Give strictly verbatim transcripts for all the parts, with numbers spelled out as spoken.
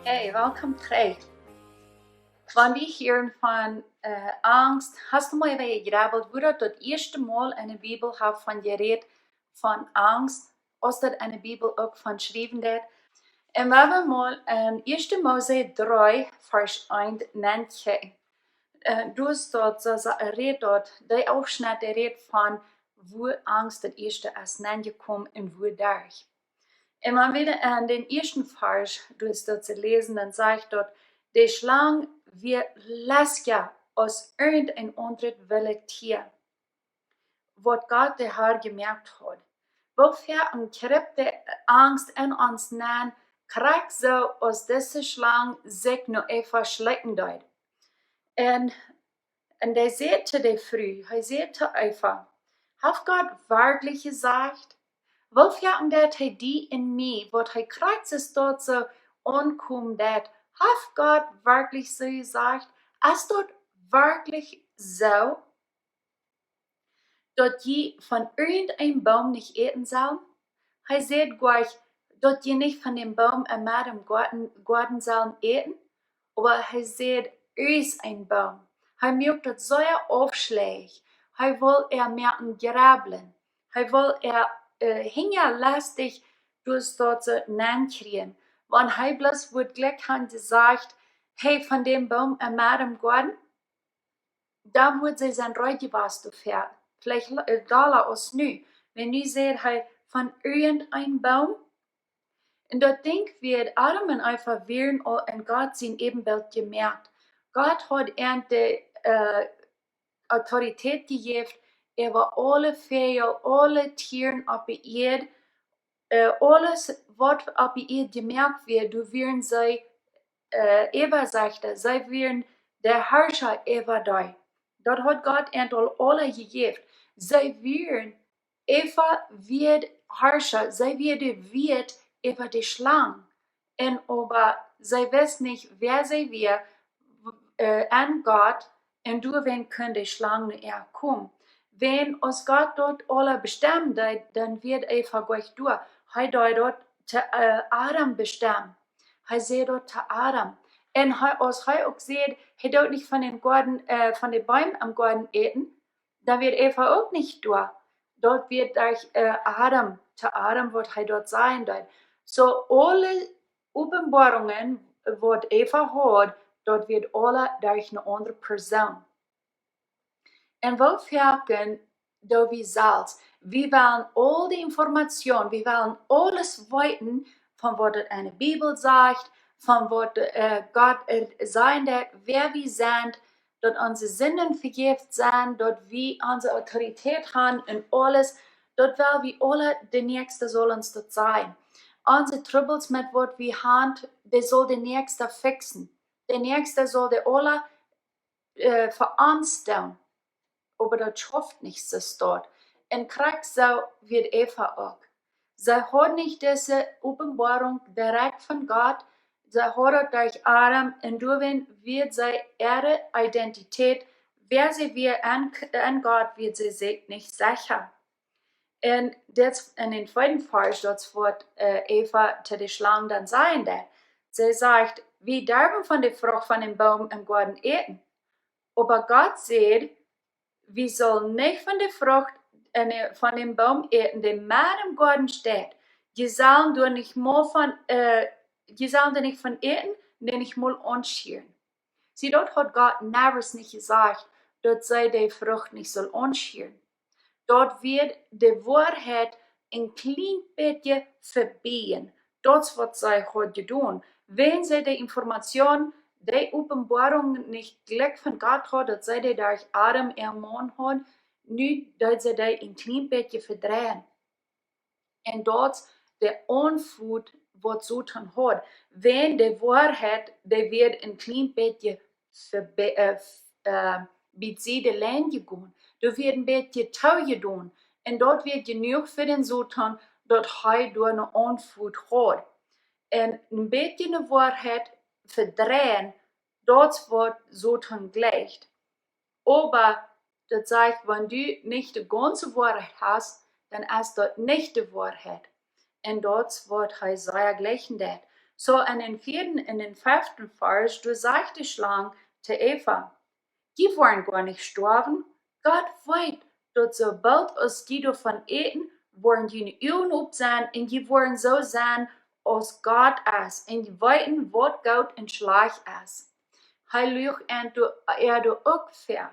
Hey, welcome trigj. Wan wie hieren von äh, Angst, hast du mol jejrebbelt, woo daut daut ieeschte Mol enne Bibel haft von jerät von Angst, aus daut enne Bibel uk von jeschräwen woat? Un wie haben mol en ieeschte Mose dree, Varsch eent, nenn kjikjen. Äh, doa es daut, soo, soo, rät daut, dee Aufschnett, dee rät von woo Angst daut ieeschte es nennjekomen un woo derch. Un wan wie en dän ieeschten Varsch, doa es daut to läsen, dan sajcht daut: De Schlang wia lestja aus irjent een aundret willet Tia, waut Gott de Har jemoakt haud. Woo foaken kjript de Angst en ons nenn, krakjt soo aus dise Schlang sikj no Eva schlikjen deed. Un, un hee säd to de Fru, hee säd to Eva: Haft Gott werkjlich jesajcht? Woo foaken deit hee die un mie, waut hee krakjt es daut soo aunkomen deit: Haft Gott werkjlich soo jesajcht? Es daut werkjlich soo, daut jie von irjent een Boom nich äten sellen? Hee säd goanich, daut jie nich von dän Boom em Goaden, Goaden sellen äten, oba hee säd irjent een Boom. Hee muak daut sea aufschlajcht. Hee well äa moaken jrebblen. Hee well äa äh, hinjalestich, doa es daut soo nenn kjrieen. Wan hee bloos wudd jlikj han jesajcht: Hey, von dän Boom em Goaden, dan wudd see sennen reed jewast doafäa. Veleicht äh, dolla aus nu. Oba nu sajcht hee: Von irjent een Boom. Un daut Dinkj wia, Adam un Eva wieren aul en Gott sien Äbenbilt jemoakt. Gott haud an de äh, Autoritäet jejäft äwa aule Väajel, aule Tieren opp de Ieed, äh, aules waut opp de Ieed jemoakt wia, doa wieren see äh, Äwasechta, see wieren de Harscha äwa dee. Daut haud Gott an aul aula jejäft. See wieren, Eva wia de Harscha, see wia de Wieet äwa de Schlang. Un oba see wist nich, wäa see wia äh, en Gott, un doawäajen kunn de Schlang no äa komen. Wan aus Gott daut aula bestemmen deed, dan wia Eva goanich doa. Hee deed daut to äh, Adam bestemmen. Hee säd daut to Adam. Un hee, aus hee uk säd, hee deed nich von dän Goaden, äh, von de Beem em Goaden äten, dan wia Eva uk nich doa. Daut wia derch äh, Adam, to Adam, waut hee daut sajen deed. Soo, aule Openboarungen, waut Eva haud, daut wia aula derch eene aundre Persoon. Un woo foaken doo wie selfst? Wie wellen aul de Information, wie wellen aules weeten von waut et en de Bibel sajcht, von waut äh, Gott äh, sajen deit, wäa wie sent, daut onse Sinden vejäft sent, daut wie onse Autoritäet han un aules, daut well wie aule, de Näakjste saul ons daut sajen. Onse Trubbels met waut wie han, dee saul de Näakjste fixen. De Näakjste saul dee aula äh, fa ons doonen. Oba daut schauft nich soo stoakj. Un krakjt soo wia Eva uk. See haud nich dise Openboarunk direkt von Gott. See haud daut derch Adam, un doawäajen wia see äare Identitäet, wäa see wia en, en Gott, wia see sikj nich secha. Un dit en dän tweeden Varsch, daut es waut äh, Eva to de Schlang dan sajen deit. See sajcht: Wie derwen von de Frucht von dän Boom em Goaden äten. Oba Gott säd: Wie sellen nich von de Frucht äh, von dän Boom äten, dee medden em Goaden steit. Jie sellen doa nich mol von, äh, jie sellen doa nich von äten, dee nich mol aunschieren. See, daut haud Gott niemols nich jesajcht, daut see de Frucht nich sull aunschieren. Daut wia de Woarheit een kjlien bätje vebieejen. Daut es waut see haud jedonen. Wan see de Information, de Openboarunk nich jlikj von Gott haud, daut see dee derch Adam äa Maun haud, nu deed see dee een kjlien bätje vedreien. Un daut es de Aunfot waut Soton haud. Wan de Woarheit, dee wia een kjlien bätje vebe-, äh, äh, bie de Sied jegonen. Doa wia een bätje toojedonen. Un daut wia jenuach fa dän Soton, daut hee doa eene Aunfot haud. Un een bätje de Woarheit vedreien, daut es waut Soton jleicht. Oba daut sajcht, wan du nich de gaunze Woarheit hast, dan es daut nich de Woarheit. Un daut es waut hee sea jleichen deit. So en dän vieeden un dän feften Varsch, doa sajcht de Schlang to Eva: Jie woaren goa nich stoawen. Gott weet, daut soo boolt aus jie doavon äten, woaren june Uagen op sennen un jie woaren soo sennen aus Gott es un weeten, waut goot un schlajcht es. Hee luach an doa, äa doa uk väa.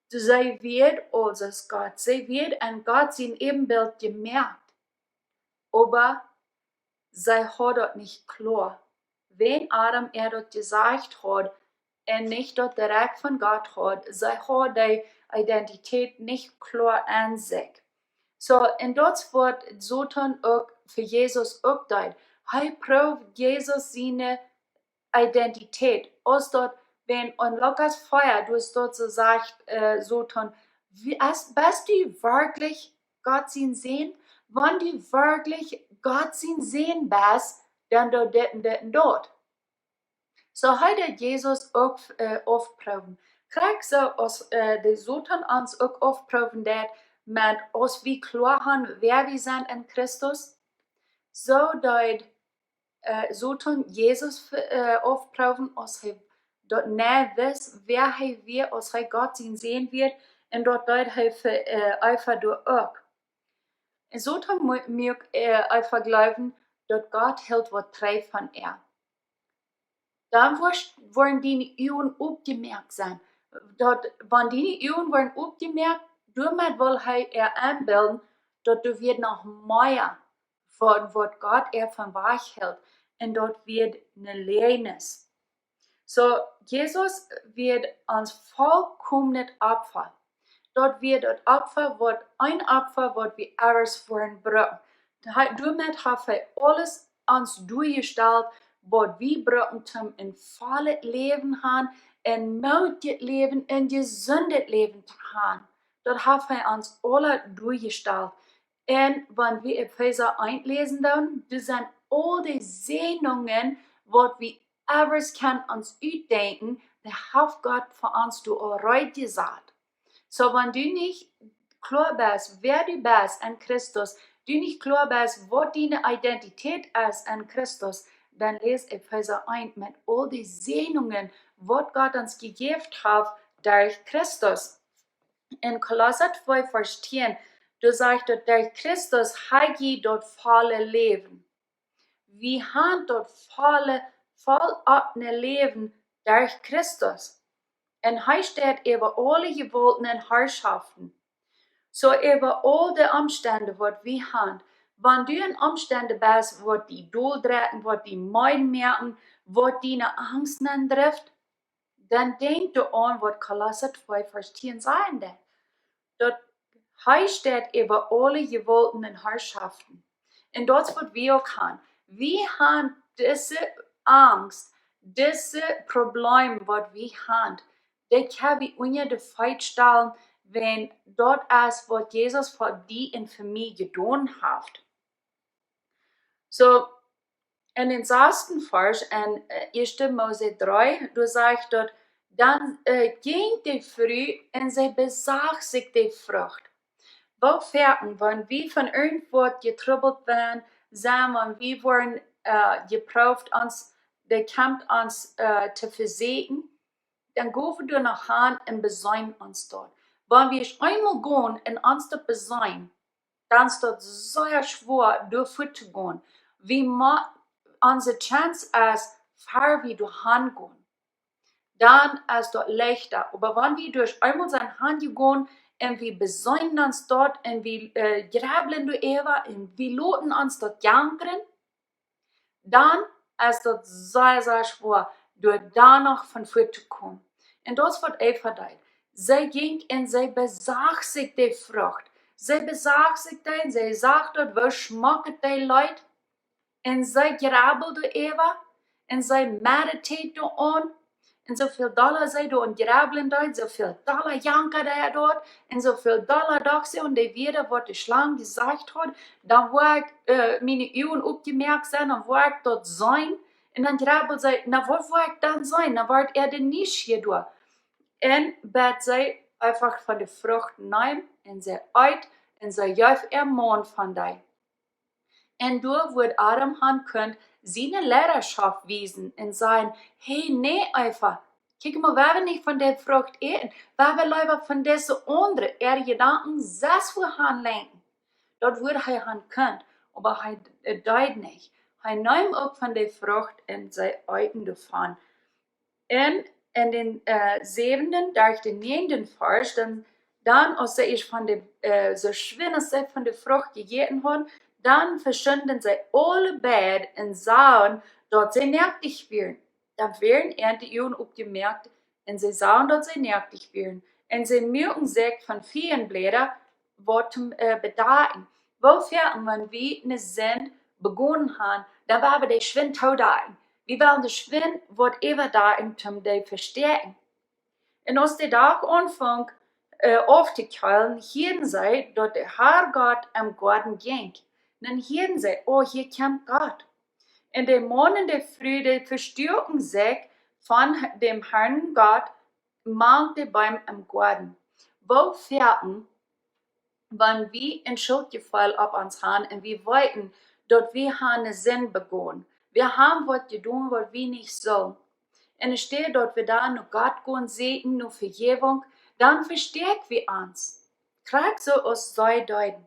See wia aulsoo aus Gott. See wia en Gott sien Äbenbilt jemoakt. Oba see haud daut nich kloa. Wan Adam äa daut jesajcht haud un nich daut direkt von Gott haud, see haud de Identität nich kloa en sikj. So, un daut es waut Soton uk fa Jesus uk deed. Hee proowd Jesus siene Identität. Aus daut, wan en Lukas vea, doa es daut soo sajcht, äh, Soton: Wie, es, best du werkjlich Gott sien Sän? Wan du werkjlich Gott sien Sän best, dan doo dit un dit un daut. So hee deed Jesus uk, äh, aufproowen. Krakjt soo aus, äh, de Soton ons uk aufproowen deed, met aus wie kloa han, wäa wie sent en Christus. So deed, äh, Soton Jesus, äh, aufproowen, aus hee daut nich wist, wäa hee wia, aus hee Gott sien Sän wia, un daut deed hee fa, äh, Eva doa uk. Un Soton mu-, muak, äh, Eva jleewen, daut Gott hilt waut trigj von äa. Dan woascht, woaren diene Uagen opjemoakt sennen. Daut, wan diene Uagen woaren opjemoakt, doamet well hee äa enbilden, daut doa wia noch mea von waut Gott äa von wajch hilt. Un daut wia ne Läajes. So, Jesus wia ons volkomnet Opfa. Daut wia daut Opfa, waut, een Opfa, waut wie aules woaren brucken. Hee, doamet haft hee aules ons doajestalt, waut wie brucken, om een vollet Läwen han, een mootjet Läwen, een jesundet Läwen to han. Daut haft hee ons aula doajestalt. Un wan wie Efeesa eent läsen, dan, doa sent aul de Säajnungen, waut wie aules kjennen ons utdenkjen, dee haft Gott fa ons doa aul reed jesat. So, wan du nich kloa best, wäa du best en Christus, du nich kloa best, waut diene Identität es en Christus, dan läs Efeesa eent met aul de Säajnungen, waut Gott ons jejäft haft derch Christus. En Kolossa twee Varsch tieen, doa sajcht daut, derch Christus ha jie daut volle Läwen. Wie han daut volle, voll opp ne Läwen derch Christus. Un hee steit äwa aule Jewaulten un Harschoften. So äwa aul de Omstend, waut wie han. Wan du en Omstend best, waut die doldrekjen, waut die meed moaken, waut die no Angst nenn drift, dan denkj doaraun, waut Kolossa twee Varsch tieen sajen deit. Daut hee steit äwa aule Jewaulten un Harschoften. Un daut es waut wie uk han. Wie han dise Angst, dise Probleem, waut wie han, dee kjenn wie unja de Feet stalen, wan daut es, waut Jesus fa die un fa mie jedonen haft. So, en dän sasten Varsch en, äh, Ieeschte Mose dree, doa sajcht daut, dan, äh, jinkj de Fru un see besach sikj de Frucht. Woo foaken, wan wie von irjentwaut jetrubbelt woaren, sent, wan wie woaren, äh, jeprooft, ons, dee kjemt ons, äh, to vesieekjen, dan go wie doa no han un beseenen ons doa. Wan wie ieescht eemol gonen un ons doa beseenen, dan es daut sea schwoa, doa fuat to gonen. Wie mo-, onse Chance es, ver wie doa han gonen. Dan es daut leichta. Oba wan wie doa eemol sent han jegonen un wie beseenen ons doa un wie, äh, jrebeln doaräwa un wie loten ons doa jankren, dan es daut sea, sea schwoa, doa dan noch von fuat to komen. Un daut es waut Eva deed. See jinkj un see besach sikj de Frucht. See besach sikj dee un see sach daut, woo schmock et dee leet. Un see jrebeld doaräwa. Un see mediteet doaraun. Un soo väl dolla see doaraun jreblen deed, soo väl dolla jankad see doa. Un soo väl dolla docht see aun de Wieed, waut de Schlang jesajcht haud. Dan woa ekj, äh, miene Uagen opjemoakt sennen, dan woa ekj daut seenen. Un dan jrebeld see, na, waut woa ekj dan seenen? Dan woat äa de Nisch hia doa. Un bat see eefach von de Frucht neem un see eet un see jeef äa Maun von dee. Un doa wudd Adam han kunt siene Leidaschoft wiesen un sajen: Hey, nä, Eva, kjikj mol, wie haben nich von de Frucht äten, wie haben leewa von dise aundre, äare Jedanken sest wua han lenkjen. Daut wudd hee han kunt, oba hee, äh, deed nich. Hee neem uk von de Frucht un see eeten doavon. Un en dän, äh, säwenden derch dän näajenden Varsch, dan, dan aus see ieescht von de, äh, soo schwind aus see von de Frucht jejäten hauden, dan vestunden see aule beid un sagen, daut see noaktich wieren. Dan wieren äare Uagen oppjemoakt un see sagen, daut see noaktich wieren. Un see muaken sikj von Fieenbläda waut toom, äh, bedakjen. Woo foaken, wan wie eene Sind begonen haben, dan woa wie dee schwind toodakjen. Wie wellen dee schwind waut äwadakjen toom dee vestäakjen. Un aus de Dach aunfunk, äh, auftokolen, hieeden see, daut de Herr Gott em Goaden jinkj. Dan hieeden see: Oh, hia kjemt Gott. Un de Maun un de Fru, dee vestuaken sikj von däm Herrn Gott mank de Beem em Goaden. Woo foaken, wan wie een Schuldjefeel opp ons haben un wie weeten, daut wie haben eene Sind begonen, wie haben waut jedonen, waut wie nich sullen, un enne Städ daut wie dan no Gott gonen sieekjen, no Vejäwunk, dan vestäakj wie ons, krakjt soo aus see deeden.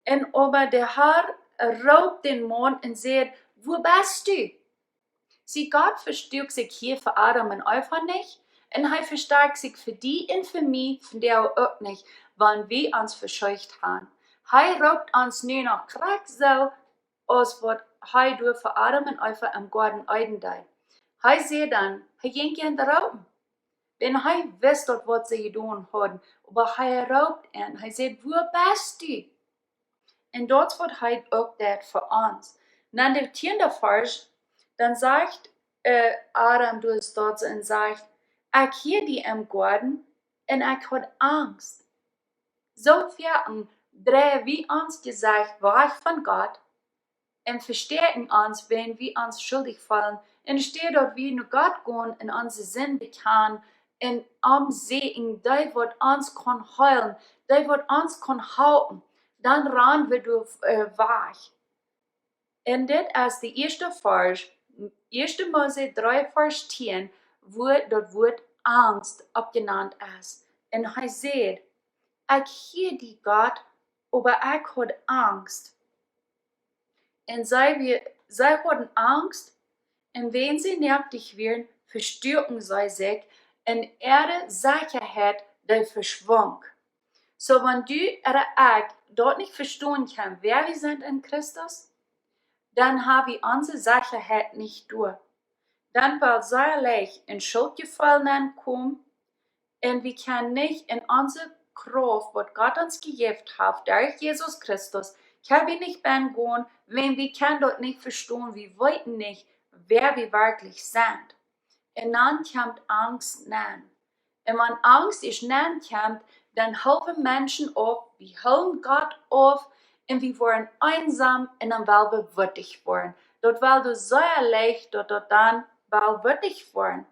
Un oba de Herr roopt dän Maun un säd: Wua best du? See, Gott vestuak sikj hia fa Adam un Eva nich, un hee vestäakjt sikj fa die un fa mie vondoag uk nich, wan wie ons veschult haben. Hee roopt ons nu noch krakjt soo aus waut hee doa fa Adam un Eva em Goaden Eden deed. Hee säd dan, hee jinkj an roopen. Wan hee wist daut waut see jedonen hauden, oba hee roopt an, hee säd: Wua best du? Un daut es waut hee uk deed fa ons. Dan de tieende Varsch, dan sajcht, äh, Adam doa daut un sajcht: Ekj hieed die em Goaden un ekj haud Angst. Soo foaken dreien wie ons Jesecht wajch von Gott un vestäakjen ons, wan wie ons schuldich feelen, enne Städ daut wie no Gott gonen un onse Sind bekjanen un am sieekjen, dee waut ons kaun heelen, dee waut ons kaun halpen, dan rannen wie doa, äh, wajch. Un dit es de ieeschte Varsch, ieeschte Mose dree Varsch tieen, wua daut Wuat Angst oppjenant es. Un hee sajcht: Ekj hieed die, Gott, oba ekj haud Angst. Un see, wie, see hauden Angst, un wan see noaktich wieren, vestuaken see sikj, un äare Sechaheit, dee veschwunk. Soo, wan du ooda ekj daut nich vestonen kjennen, wäa wie sent en Christus, dan haben wie onse Sechaheit nich doa. Dan woat sea leicht en Schuldjefeel nenkomen, un wie kjennen nich en onse Krauft, waut Gott ons jejäft haft derch Jesus Christus, kjenn wie nich bennen gonen, wan wie kjennen daut nich vestonen, wie weeten nich, wäa wie werkjlich sent. Un dan kjemt Angst nenn. Un wan Angst ieescht nenn kjemt, dan hoolen wie Menschen auf, wie hoolen Gott auf, un wie woaren eensom, un dan woa wie wuttich woaren. Daut woat doa sea leicht, daut, daut dan woa wie wuttich woaren.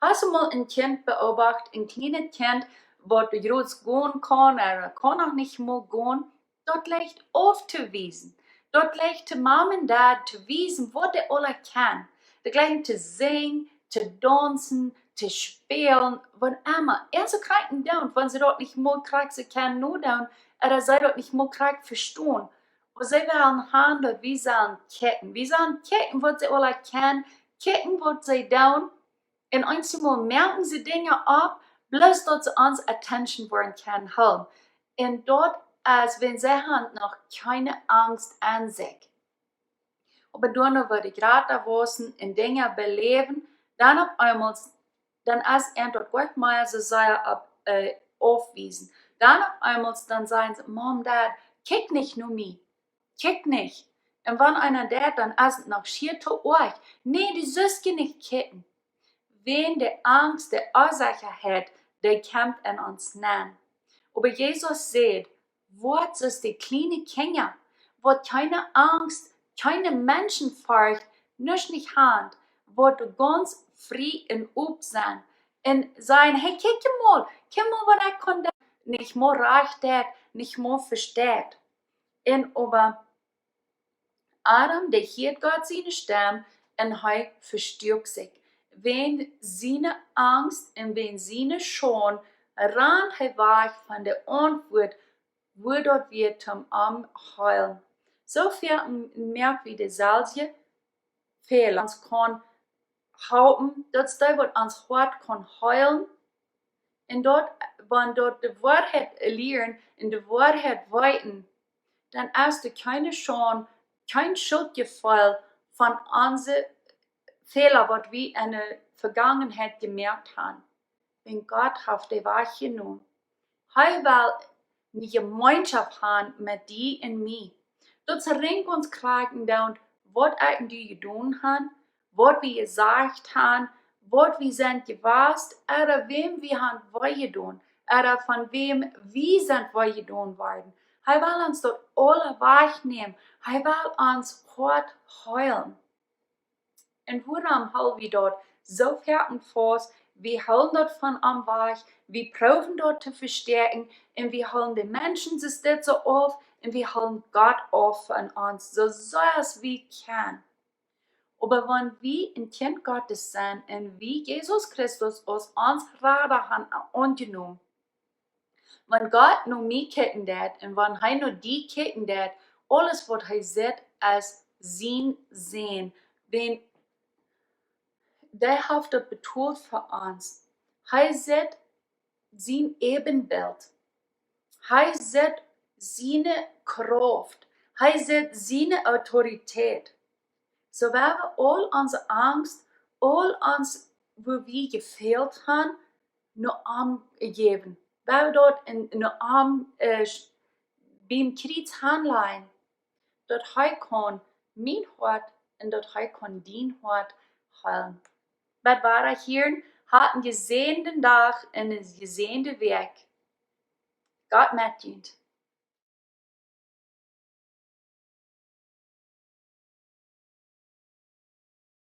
Hast du mol een Kjint beobacht, een kjlienet Kjint, waut doa groot gonen kaun, ooda kaun noch nich mol gonen? Daut leicht auftowiesen. Daut leicht to Mom un Dad to wiesen, waut dee aula kjennen. Dee leicht to sinjen, to daunzen, to spälen, waut emma. Un see kjrieen daut, wan see daut nich mol krakjt soo kjennen nodoonen, ooda see daut nich mol krakjt vestonen. Oba see wellen haben, daut wie sellen kjikjen. Wie sellen kjikjen, waut see aula kjennen, kjikjen, waut see doonen. Un eenjemol moaken see Dinja opp, bloos daut see ons Attention woaren kjennen hoolen. Un daut es, wan see haben noch kjeene Angst aun sikj. Oba doano, woo dee jrata wossen un Dinja beläwen, dan opp eemol, dan es an daut Wuat mea soo sea opp, äh, aufwiesen. Dan opp eemol, dan sajen see: Mom, Dad, kjikj nich no mie. Kjikj nich. Un wan eena deit, dan es et noch schia to oajch. Nä, du sust je nich kjikjen. Wan de Angst, de Onsechaheit, dee kjemt en ons nenn. Oba Jesus sajcht: Woat soo aus de kjliene Kjinja, waut kjeene Angst, kjeene Menschenforcht, nuscht nich haben, waut doa gaunz frie un op sent. Un sajen: Hey, kjikj mol, kjikj mol, waut ekj kaun doonen. Nich mol rajcht deit, nich mol vesteit. Un oba Adam, dee hieed Gott siene Stemm un hee vestuak sikj. Wäajen siene Angst un wäajen siene Schaund rand hee wajch von de Auntwuat, wua daut wia toom am heelen. Soo foaken moak wie deselwje Fäla. Ons kaun halpen, daut es dee, waut ons Hoat kaun heelen. Un daut, wan daut de Woarheit lieren un de Woarheit weeten, dan es doa kjeene Schaund, kjeen Schultjefeel von onse Fäla, waut wie en de Vegangenheit jemoakt haben. Wan Gott haft dee wajchjenomen. Hee well eene Jemeenschoft haben met die un mie. Daut es rinj ons krakjt doa, waut ekj un du jedonen haben, waut wie jesajcht haben, waut wie sent jewast, ooda wäm wie haben wee jedonen, ooda von wäm wie sent wee jedonen worden. Hee well ons daut aula wajchnämen. Hee well ons Hoat heelen. Un wuarom hool wie daut soo foaken faust? Wie hoolen daut von am wajch, wie proowen daut to vestäakjen, un wie hoolen de Menschen soo stets soo auf, un wie hoolen Gott auf von ons, soo sea aus wie kjennen. Oba wan wie een Kjint Gottes sent un wie Jesus Christus aus ons Rada haben aunjenomen, wan Gott no mie kjikjen deit un wan hee no die kjikjen deit, aules waut hee sitt es sien Sän. Wan dee haft daut betolt fa ons. Hee sitt sien Äbenbilt. Hee sitt siene Krauft. Hee sitt siene Autoritäet. Soo wie haben aul onse Angst, aul ons, wua wie jefält haben, no am jäwen. Wie haben daut en, no am, äh, biem Kjriez hanlajen, daut hee kaun mien Hoat un daut hee kaun dien Hoat heelen. Bat wada hia, hab eenen jesäanden Dach un eene jesäande Wäakj. Gott met junt.